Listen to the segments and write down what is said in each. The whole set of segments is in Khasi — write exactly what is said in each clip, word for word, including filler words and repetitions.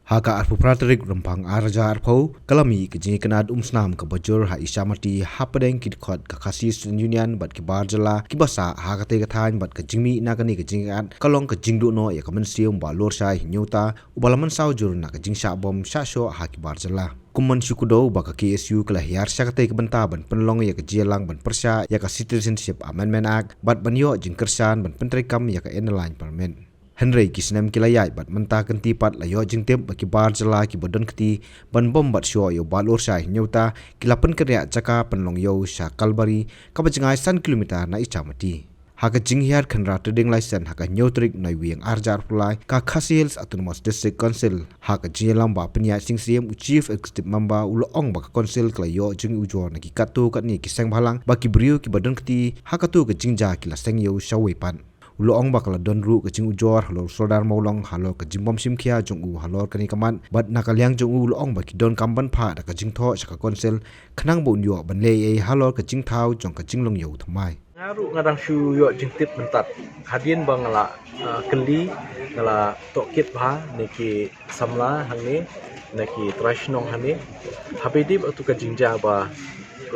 Ha ka arphew phra tarik Rymphang ar hajar arphew, ka la mih ka jingïakynad umsnam kaba jur ha Ichamati hapdeng ki dkhot ka Khasi Student Union bad ki bar jylla kiba sah ha katei ka thaiñ, bad ka jingmih na kane ka jingïakynad ka long ka jingduh noh ïa ka mynsiem Bah Lurshai Hynñiewta, uba la mynsaw jur na ka jingshah bom shah shoh ha ki bar jylla. Kum ban shu kdew ba ka K S U ka la hiar sha katei ka bynta ban pynlong ïa ka jingïalang ban pyrshah ïa ka Citizenship Amendment Act bad ban ïoh jingkyrshan ban pyntreikam ïa ka Inner Line Permit. Hynrei ki snem ki la ïaid bad mynta ka sngi pat la ïoh jingtip ba ki bar jylla kiba don kti ban bom bad shoh ïa u Bah Lurshai Hynñiewta ki la pynkynriah jaka pynlong ïew sha Kalbari, kaba jngai san kilometer na Ichamati. Ha ka jinghiar khynra trading license ha ka hynñiew tarik Naiwieng ar hajar arphew lai, ka Khasi Hills Autonomous District Council, ha ka jingïalam Bah Pynïaid Sing Syiem, u Chief Executive Member, u la ong ba ka Council ka la ïoh jingujor na ki katto katne ki seng bhalang ba ki briew kiba don kti ha katto ka jingjia ki la seng ïew shawei pat. U la ong ba ka la don ruh ka jingujor halor u Sordar Mawlong halor ka jingbym shim khia jong u halor kane ka mat, bad na ka liang jong u la ong ba ki donkam ban phah da ka jingthoh sha ka Council khnang ba un ïoh ban leh ei ei halor ka jingthaw jong ka jinglong ïew thymmai. Nga ruh nga dang shu ïoh jingtip mynta. Hadien ba nga la, ah, kylli, nga la tohkit bha na ki samla hangne, na ki trai shnong hangne. Haba ïadei bad katu ka jingjia ba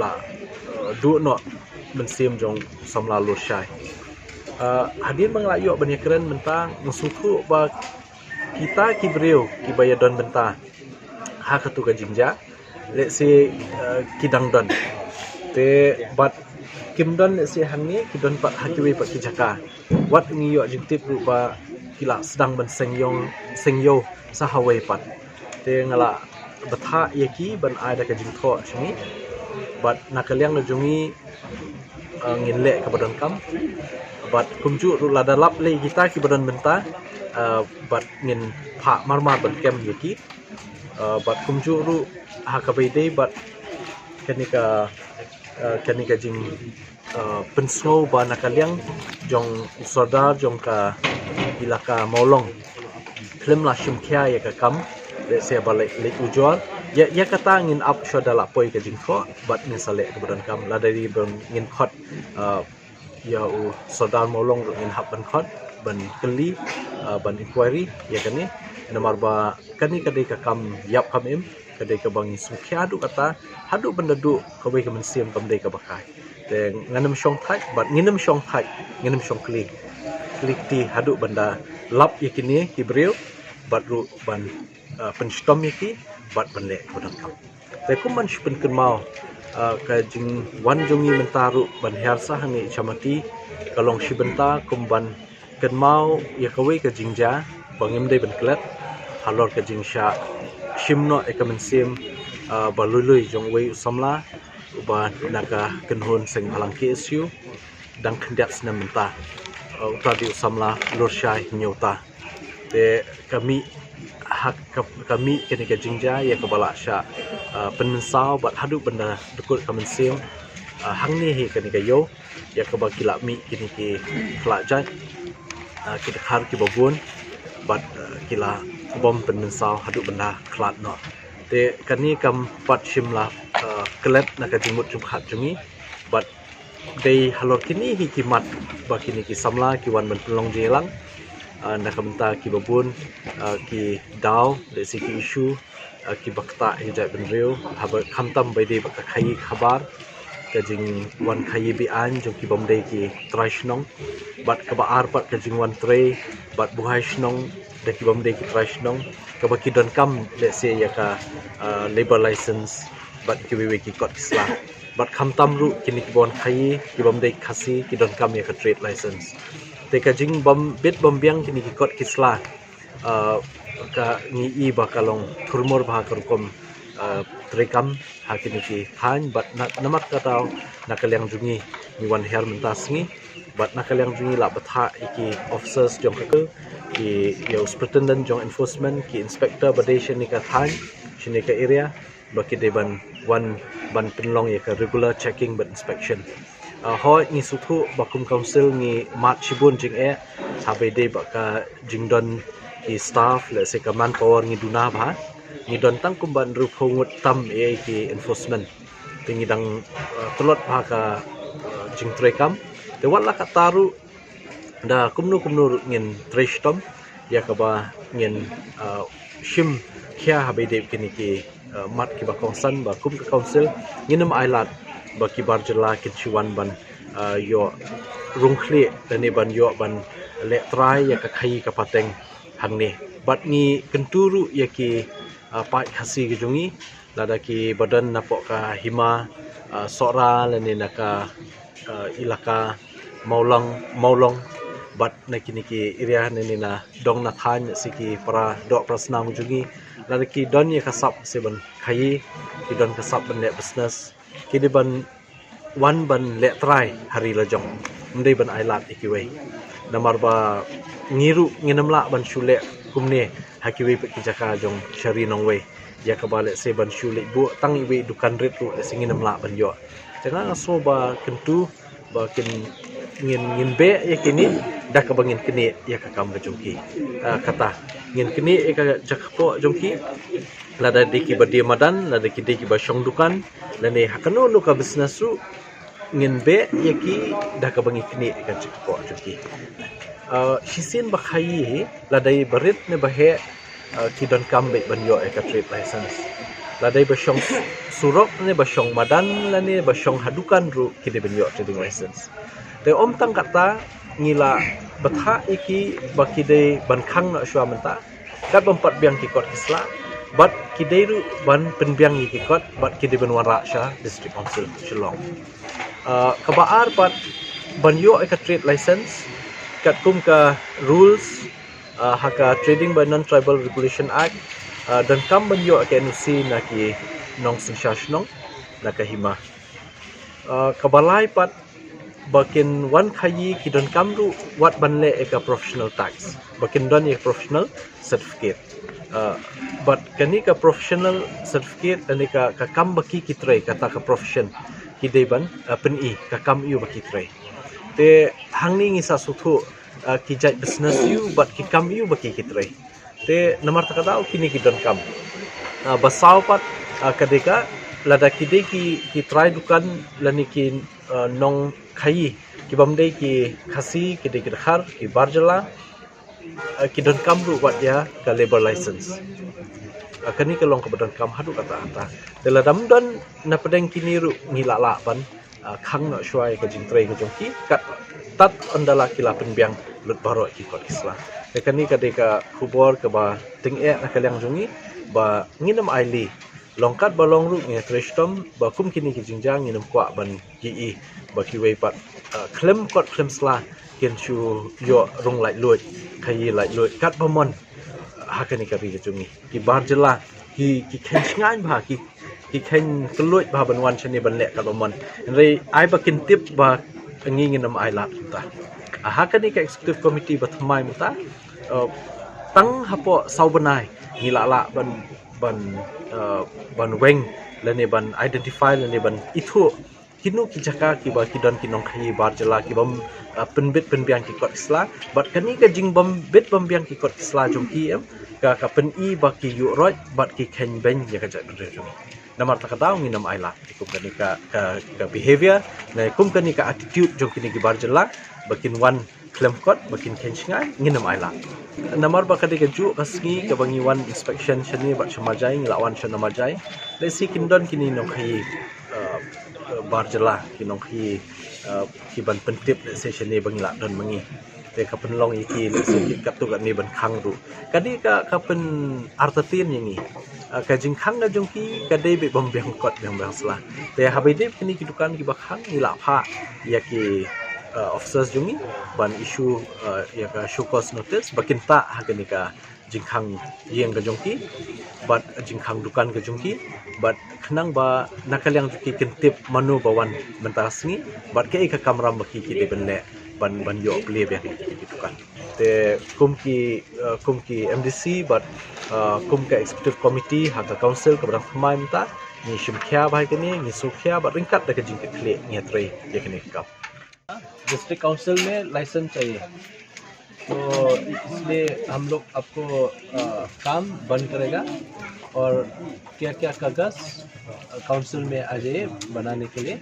la, ah, duh noh mynsiem jong samla Lurshai. Ah, hadien ba nga la ïoh ban ïakren mynta, nga sngewthuh ba kita ki briew kiba ïadon bynta ha katu ka jingjia, lehse, eh, ki dang don. Te bad kim don lehse hangne, ki don pat ha kiwei pat ki jaka. Wat ngi ïoh jingtip ruh ba ki la sdang ban seng ïew, seng ïew sa hawei pat. Te nga la bthah ïa ki ban ai da ka jingthoh sha ngi. Bad na ka liang na jong ngi, eh, ngin leh kaba donkam. Bad kumjuh ruh lada lap lei kita kiba don bynta, eh, bad ngin phah marmar ban kem ïa ki. Uh, bad kumjuh ruh ha kaba ïadei bad kane ka, uh, kane ka jing, uh, pynsngew ba na ka liang jong u Sordar jong ka Elaka Mawlong khlem la shim khia ïa ka kam, lehse ba leh, leh ujor. Ïa, ïa kata ngin ap shuwa da la poi ka jingthoh bad ngin sa leh kaba donkam, lada dei ban ngin khot, uh, ïa u Sordar Mawlong ruh ngin hap ban khot, ban kylli, ah, ban inquiry ïa kane. Namar ba kane ka dei ka kam ïap kam im, ka dei kaba ngi sngewkhia haduh katta, haduh ban da duh kawei ka mynsiem kam dei kaba kai. Te ngan ym shong thait, bad ngin ym shong thait, ngin ym shong kli, kli kti haduh ban da lap ïa kine ki briew, bad ruh ban, ah, pynshitom ïa ki, bad ban leh kaba donkam. Te kum ban shu pynkynmaw, ah, ka jingwan jong ngi mynta ruh ban hiar sah hangne Ichamati, ka long shi bynta kum ban kynmaw ïa kawei ka jingjia ba ngim dei ban klet, halor ka jingshah shim noh ïa ka mynsiem, ah, ba lui lui jong uwei u samla, uba na ka kynhun seng bhalang K S U, dang khyndiat snem mynta, uh, uta dei u samla Lurshai Hynñiewta. Te ka mih ha ka, ka mih kane ka jingjia ïa kaba la shah, uh, pynmynsaw bad haduh ban da dkut ka mynsiem, uh, hangne hi kane ka ïew ïa kaba ki la mih kine ki khlad jait, uh, ki dkhar kiba bun bad, uh, ki la bom pynmynsaw haduh ban da khlad noh. Te kane kam pat shym la, uh, klet na ka jingmut jingpyrkhat jong ngi, bad dei halor kine hi ki mat ba kine ki samla ki wan ban pynlong jingïalang, ah, na ka bynta kiba bun, ah, ki daw, lehse ki issue, ah, kiba ktah ïa ka jaitbynriew, haba khamtam ba ïadei bad ka khaïi khabar, ka jingwan khaïi be-aiñ jong ki bym dei ki trai shnong, bad kaba ar pat ka jingwan trei bad buhai shnong da ki bym dei ki trai shnong, kaba ki donkam lehse ïa ka, ah, labour license bad kiwei wei ki kot ki sla. Bad khamtam ruh kine kiba wan khaïi, ki bym dei Khasi, ki donkam ïa ka trade license. Te ka jingbym bit bym biang kine ki kot ki sla, ah, ka ngi i ba ka long thurmur bha ka rukom, ah, treikam ha kine ki thaiñ, bad na, namar kata na ka liang jong ngi ngi wan hiar mynta sngi, bad na ka liang jong ngi la bthah ïa ki officers jong ka, ki, ïa u superintendent jong enforcement, ki inspector ba dei shane ka thaiñ, shane ka area, ba ki dei ban wan ban pynlong ïa ka regular checking bad inspection. Ah, hooid ngi sngewthuh ba kum council ngi mad shibun jingeh, haba ïadei bad ka jingdon ki staff, lehse ka manpower ngi duna bha. Ngi don tang kumba hynriewphew ngut tam ïa ki enforcement. Te ngi dang, ah, tlot bha ka, ah, jingtreikam. Te wat la katta ruh da kumno kumno ruh ngin trei shitom ïa kaba ngin, ah, Shim khia ha ba ïadei bad kine ki uh, mat kiba kongsan ba kum ka council ngin ym ailad ba ki bar jylla kin shu wan ban uh, ïoh rung khlieh lane ban ïoh ban leh trai ïa ka khaii ka pateng hangne. Bad ngi kyntu ruh ïa ki uh, paid Khasi ka jong ngi, lada kiba don napoh ka hima uh, Sohra lane na ka uh, ilaka Mawlong, Mawlong bad na kine ki area lane na dong na thaiñ, na ki para doh para snam jong ngi, lada ki don ïa ka sap se ban khaii, ki don ka sap ban leh business, ki dei ban wan ban leh trai ha ri la jong, ym dei ban ailad ïa kiwei. Namar ba ngi ruh ngin ym lah ban shu leh kumne ha kiwei pat ki jaka jong sha ri nongwei, ïa kaba lehse ban shu leit buh tang iwei i dukan rit ruh lehse ngin ym lah ban ïoh. Te nga nga sngew ba kyntu ba kin ngin, ngin beh ïa kine da kaba ngin knieh ïa ka kam ka jong ki. Uh, kata ngin knieh ïa ka jaka kpoh jong ki, lada dei kiba die madan, lada ki dei kiba shong dukan lane ha kano kano ka business ruh, ngin beh ïa ki da kaba ngin knieh ïa ka jaka kpoh jong ki. Uh, shisien ba khaii hi, lada i ba rit ne ba heh, uh, ki donkam beit ban ïoh ïa ka trade license. Lada i ba shong surok ne ba shong madan lane ba shong ha dukan ruh ki dei ban ïoh trading license. Te ym tang kata, ngi la bthah ïa ki ba ki dei ban khang noh shuwa mynta, kat bym pat biang ki kot ki sla, bad ki dei ruh ban pynbiang ïa ki kot bad ki dei ban wanrah sha District Council Shillong. Uh, kaba ar pat, ban ïoh ïa ka trade license katkum ka rules uh, ha ka Trading by Non-Tribal Regulation Act, uh, donkam ban ïoh ka N O C na ki nongsynshar shnong na ka hima. Uh, kaba lai pat, ba kin wan khaii ki donkam ruh wat ban leh ïa ka professional tax, ba kin don ïa ka professional certificate. Uh, bad kane ka professional certificate, kane ka, ka kam ba ki ki trei, kata ka profession, ki dei ban uh, pyni ka kam aiu ba ki trei. Te hangne ngi sa sngewthuh uh, ki jait business aiu bad ki kam aiu ba ki ki trei. Te namar kata ka daw kine ki donkam. Uh, ba saw pat, uh, ka dei ka, lada ki dei ki, ki trai dukan lane ki uh, nongkhaii, ki bym dei ki Khasi, ki dei ki dkhar, ki bar jylla, uh, ki donkam ruh wat ïa ka labour license. Uh, kane ka long kaba donkam haduh katta katta. Te lada ym don napdeng kine ruh ngi lah lah ban uh, khang noh shuwa ïa ka jingtrei ka jong ki, kat tad ynda la ki la pynbiang lut baroh ki kot ki sla. Te kane ka dei ka khubor kaba tyngeh na ka liang jong ngi, ba ngin ym ailad, long kat ba long ruh ngi trei shitom ba kum kine ki jingjia ngin ym kwah ban ïohi ba kiwei pat uh, khlem kot khlem sla kin shu ïoh rung laitluid, khaii laitluid kat ba mon ha kane ka ri ka jong ngi. Ki bar jylla ki, ki kheiñ shngaiñ bha, ki, ki kheiñ kylluid bha ban wan shane ban leh kat ba mon. Hynrei ai ba kin tip ba ngi ngin ym ailad kumta. Uh, ha kane ka executive committee ba thymmai mynta, uh, tang hapoh saw bnai ngi lah lah ban, ban, uh, ban weng lane ban identify lane ban ithuh kino ki jaka kiba ki don ki nongkhaii bar jylla ki bym uh, pynbit pynbiang ki kot ki sla. Bad kane ka jingbym bit bym biang ki kot ki sla jong ki, em, ka, ka pyni ba ki ïuh roit bad ki kheiñ beiñ ïa ka jaitbynriew jong ngi. Namar kata ka daw ngin ym ailad kum kane ka, ka, ka behavior ne kum kane ka attitude jong kine ki bar jylla ba kin wan khlem kot, ba kin kheiñ shngaiñ, ngin ym ailad. Namar ba ka dei ka juh ka sngi kaba ngi wan inspection shane bad sha Majai, ngi la wan sha na Majai. Lehse kin don kine nongkhaii uh, uh, bar jylla, ki nongkhaii uh, ki ban pyntip lehse shane ba ngi la don ma ngi. Te ka pynlong ïa ki lehse ki katto katne ban khang ruh. Ka dei ka, ka pynartatien ïa ngi. Uh, ka jingkhang ka jong ki ka dei beit bym biang kot biang biang sla. Te haba ïadei bad kine ki dukan kiba khang, ngi la phah ïa ki uh, officers jong ngi ban issue uh, ïa ka show cause notice ba kin tah ha kane ka jingkhang ïing ka jong ki bad jingkhang dukan ka jong ki, bad khnang ba na ka liang jong ki kin tip mano ba wan mynta ka sngi bad kaei ka kamram ba ki, ki dei ban leh ban, ban ïoh plie biang ïa ki, ki dukan. Te kum ki uh, kum ki M D C bad uh, kum ka executive committee ha ka council kaba dang thymmai mynta, ngi shim khia bha ïa kane, ngi sngewkhia bad ryngkat da ka jingkitkhlieh ngi ïatrei ïa kane ka kam. District Council में लाइसेंस चाहिए। तो इसलिए हम लोग आपको अ, काम बंद करेगा और क्या क्या कागज काउंसिल में आ जाइए बनाने के लिए,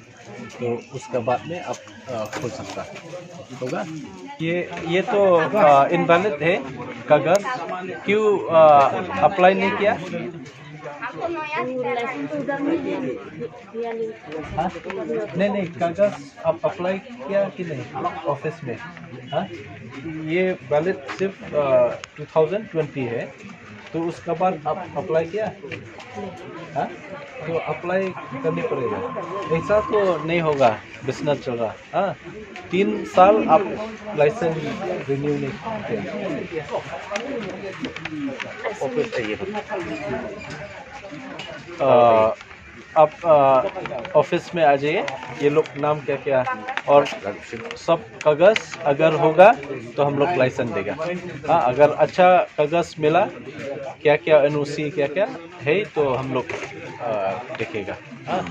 तो उसका बाद में आप अ, खोल सकता होगा। ये ये तो इनवैलिड है कागज। क्यों अप्लाई नहीं किया? हाँ? नहीं नहीं, कागज आप अप्लाई किया कि नहीं ऑफिस में? हाँ, ये वैलिड सिर्फ टू थाउजेंड ट्वेंटी है, तो उसका बाद आप अप्लाई किया? हाँ, तो अप्लाई करनी पड़ेगा। ऐसा तो नहीं होगा, बिजनेस चल रहा। हाँ, तीन साल आप लाइसेंस रिन्यू नहीं किया। ऑफिस है ये। अ, आप अ, ऑफिस में आ जाइए। ये लोग नाम क्या क्या और सब कागज अगर होगा तो हम लोग लाइसेंस देगा। हाँ, अगर अच्छा कागज मिला, क्या क्या एनओसी क्या क्या है, तो हम लोग अ, देखेगा। हाँ,